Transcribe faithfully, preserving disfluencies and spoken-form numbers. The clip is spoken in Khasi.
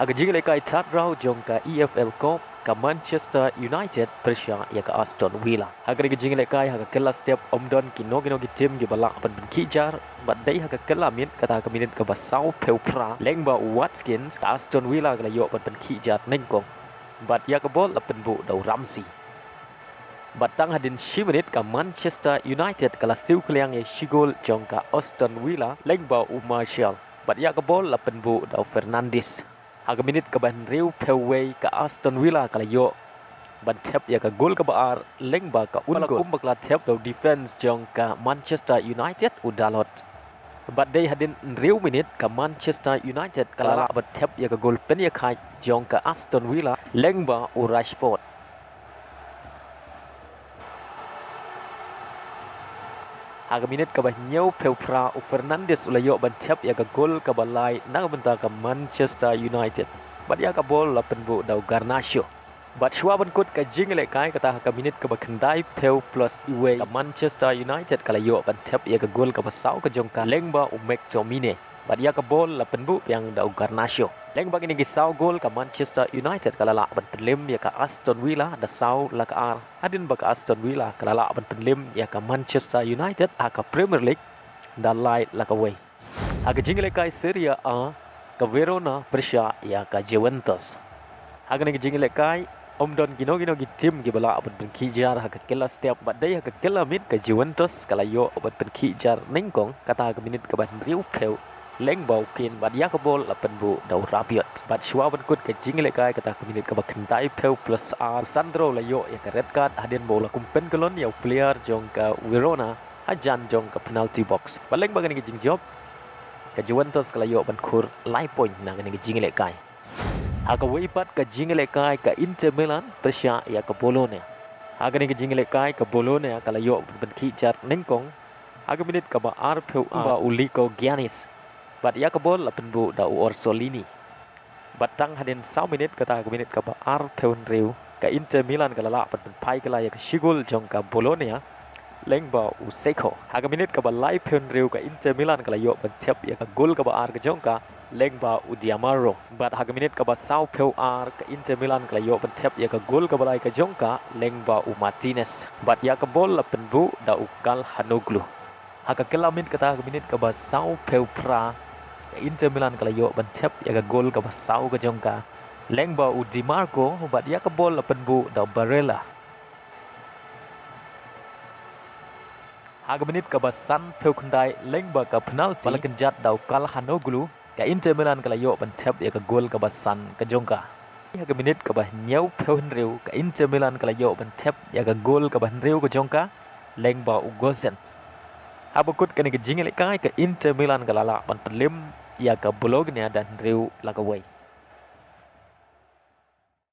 Ha ka jingïalehkai thad rau jong ka E F L Cup, ka Manchester United pyrshah ïa ka Aston Villa. Ha kane ka jingïalehkai ha ka kylla step ym don kino kino ki tim kiba lah ban pynkhih jar, bad dei ha ka kylla miet kata ha ka minit kaba sawphew phra lyngba u Watkins, ka Aston Villa ka la ïoh ban pynkhih jar nyngkong. Bad ïa ka bol la pynbuh da u Ramsey. Bad tang hadien shi minit ka Manchester United ka la siew kylliang ïa shi gol jong ka Aston Villa lyngba u Martial. Bad ïa ka bol la pynbuh da u Fernandes. Ha ka minit kaba hynriewphew wei ka Aston Villa ka la ïoh ban thep ïa ka gol kaba ar lyngba ka own goal. Kumba ka la thep da u defense jong ka Manchester United u Dalot. Bad dei hadien hynriew minit ka Manchester United ka la lah ban thep ïa ka gol pynïakhaid jong ka Aston Villa lyngba u Rashford. Ha ka minit kaba hynñiewphew phra u Fernandes u la ïoh ban thep ïa ka gol kaba lai na ka bynta ka Manchester United. Bad ïa ka bol la pynbuh da u Garnacho. Bad shuwa ban kut ka jingïalehkai kata ha ka minit kaba khyndaiphew plus iwei ka Manchester United ka la ïoh ban thep ïa ka gol kaba saw ka jong ka lyngba u McTominay. Bad ïa ka bol la pynbuh biang da u Garnacho. Lyngba kine ki saw gol ka Manchester United ka la lah ban pynlem ïa ka Aston Villa da saw la ka ar. Hadien ba ka Aston Villa ka la lah ban pynlem ïa ka Manchester United ha ka Premier League da lai la ka wei. Ha ka jingïalehkai Serie A, ka Verona pyrshah ïa ka Juventus. Ha kane ka jingïalehkai ym don kino kino ki tim kiba lah ban pynkhih jar ha ka kylla step, bad dei ha ka kylla miet ka Juventus ka la ïoh ban pynkhih jar nyngkong kata ha ka minit kaba hynriewphew lyngba u Kane, bad ïa ka bol la pynbuh da u Rabiot. Bad shuwa ban kut ka jingïalehkai kata ha ka minit kaba khyndaiphew plus ar u Sandro la ïoh ïa ka red card hadien ba u la kum pynkyllon ïa u player jong ka Verona hajan jong ka penalty box. Bad lyngba kane ka jingjop ka Juventus ka la ïoh ban khur lai point na kane ka jingïalehkai. Ha kawei pat ka jingïalehkai ka Inter Milan pyrshah ïa ka Bologna. Ha kane ka jingïalehkai ka Bologna ka la ïoh ban pynkhih jar nyngkong ha ka minit kaba arphew ar ba u Nico Giannis. Bad ïa ka bol la pynbuh da u Orsolini. Bad tang hadien saw minit kata ha ka minit kaba arphew hynriew ka Inter Milan ka la lah ban pynphai kylla ïa ka shi gol jong ka Bologna lyngba u Dzeko. Ha ka minit kaba laiphew hynriew ka Inter Milan ka la ïoh ban thep ïa ka gol kaba ar ka jong ka lyngba u Diamaro. Bad ha ka minit kaba sawphew ar ka Inter Milan ka la ïoh ban thep ïa ka gol kaba lai ka jong ka lyngba u Martinez. Bad ïa ka bol la pynbuh da u Calhanoglu. Ha ka kylla miet kata ha ka minit kaba sawphew phra ka Inter Milan ka la ïoh ban thep ïa ka gol kaba saw ka jong ka lyngba u Dimarco, bad ïa ka bol la pynbuh da u Barella. Ha ka minit kaba sanphew khyndai lyngba ka penalty ba la kynjat da u Calhanoglu, ka Inter Milan ka la ïoh ban thep ïa ka gol kaba san ka jong ka. Ha ka minit kaba hynñiewphew hynriew ka Inter Milan ka la ïoh ban thep ïa ka gol kaba hynriew ka jong ka lyngba u Gosens. Haba kut kane ka jingïalehkai ka Inter Milan ka la lah ban pynlem ïa ka Bologna da hynriew la kawei.